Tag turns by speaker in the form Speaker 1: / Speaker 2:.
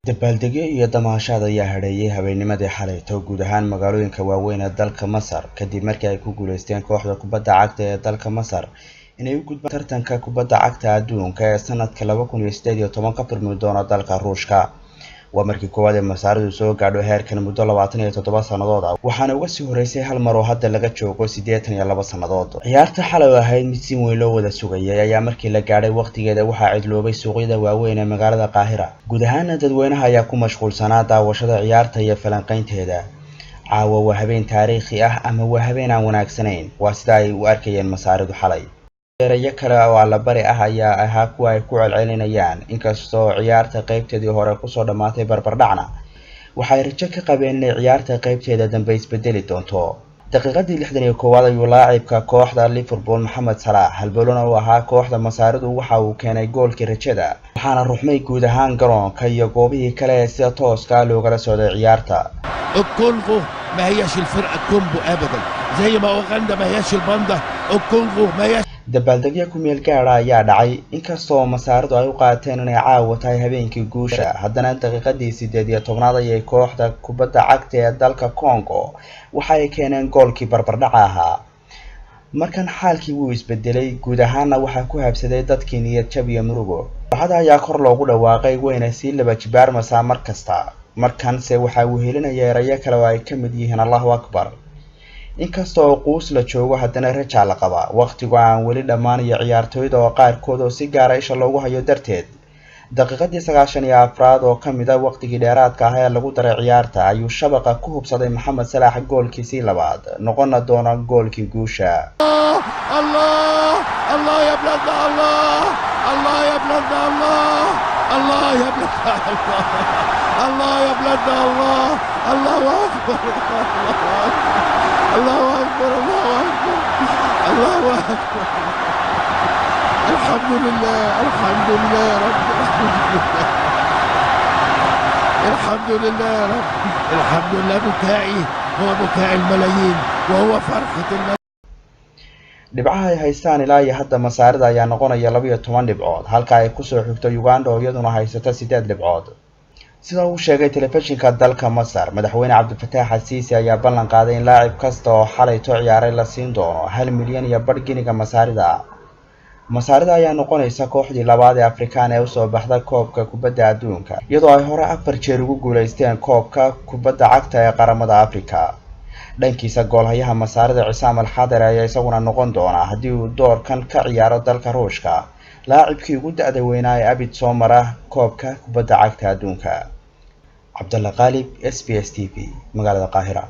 Speaker 1: Dabaaldegyo iyo damaashaad ayaa hadheeyay habeennimadii xalayto guud ahaan magaalooyinka waaweyn ee dalka Masar, kadib markii ay ku guuleysteen kooxda kubadda cagta ee dalka Masar inay u gudbaan tartanka kubadda cagta adduunka ee sanadka 2018 ka furmi doona dalka Ruushka. Waa markii koowaad ee Masaaridu soo gaadho heerkan muddo 27 sannadood ah, waxaana uga sii horeysay hal mar oo hadda laga joogo 82 sannadood. Ciyaarta xalay oo ahayd mid si weyn loo wada sugayay ayaa markii la gaadhay waqtigeeda waxaa cidloobay suuqyada waaweyn ee magaalada Qaahira. Guud ahaana dadweynaha ayaa ku mashquulsanaa daawashada ciyaarta iyo falanqaynteeda. Caawa waa habeen taariikhi ah ama waa habeen aan wanaagsanayn, waa sida ay u arkayeen Masaaridu xalay. Erayo kale oo allabari ah ayaa ahaa kuwa ay ku celcelinayaan. Inkastoo ciyaarta qaybteedii hore kusoo dhammaatay barbardhacna, waxay rajo ka qabeen inay ciyaarta qaybteeda dambe isbedeli doonto. Daqiiqadii 61aad ayuu laacibka kooxda Liverpool Maxamed Salaax, halbolona uu ahaa kooxda Masaaridu, waxa uu keenay goolkii rajada, waxaana ruxmay guud ahaan garoonka iyo goobihii kale ee sida tooska loogala socday ciyaarta.
Speaker 2: الكونغو ما هياش الفرقه الكومبو ابدا، زي ما اوغندا ما هياش الباندا، الكونغو ما هياش.
Speaker 1: Dabaaldegyo ku meel gaara ayaa dhacay. Inkastoo Masaaridu ay u qaateen inay caawa tahay habeenkii guusha, haddana daqiiqadii 18aad ayay kooxda kubadda cagta ee dalka Congo waxa ay keeneen goolkii barbardhaca ahaa. Markan xaalkii wuu isbedelay, guud ahaana waxaa ku habsaday dadkii niyad jab iyo murugo. Kooxda ayaa kor loogu dhawaaqay, wayna sii laba jibaarmasaa mar kasta. Markanse waxa uu helinaya erayo kale oo ay ka mid yihiin "Allahu akbar". Inkasta oo quus la joogo, haddana rajaa la qabaa. Waqtigu aan weli dhammaan iyo ciyaartooyda oo qaarkood oo si gaara isha loogu hayo darteed, daqiiqadii 94aad oo ka mid a waqtigii dheeraadka ah ee lagu daray ciyaarta ayuu shabaqa ku hubsaday Maxamed Salaax goolkiisii labaad, noqona doona goolkii guusha.
Speaker 2: الله الله يا بلادنا، الله الله يا بلادنا، الله الله يا بلادنا، الله الله يا بلادنا، الله الله اكبر، الله اكبر، الله اكبر، الله اكبر. الحمد لله، الحمد لله يا رب، الحمد لله، الحمد لله يا رب، الحمد لله. بكائي هو بكاء الملايين وهو فرحة الملايين.
Speaker 1: Dhibcaha ay haystaan ilaa iyo hadda Masaarida ayaa noqonaya 12 dhibcood, halka ay kusoo xigto Uganda oo iyaduna haysata 8 dhibcood. Sida uu sheegay telefishinka dalka Masar, Madaxweyne Cabdifataax Asiisi ayaa ballan qaaday in laacib kasta oo xalayto ciyaaray la siin doono 1.5 milyan giniga Masaarida. Masaarida ayaa noqonaysa kooxdii labaad ee Afrikaan ee usoo baxda koobka kubadda adduunka, iyadoo ay hore afar jeer ugu guuleysteen koobka kubadda cagta ee qaramada Africa. Dhankiisa, goolhayaha Masaarida Cisaam Alxadar ayaa isaguna noqon doona, haddii uu doorkan ka ciyaaro dalka Ruushka, laacibkii ugu da-da weynaa ee abid soo mara koobka kubadda cagta adduunka. Cabdalla Qaalib, SBS TV, magaalada Qaahira.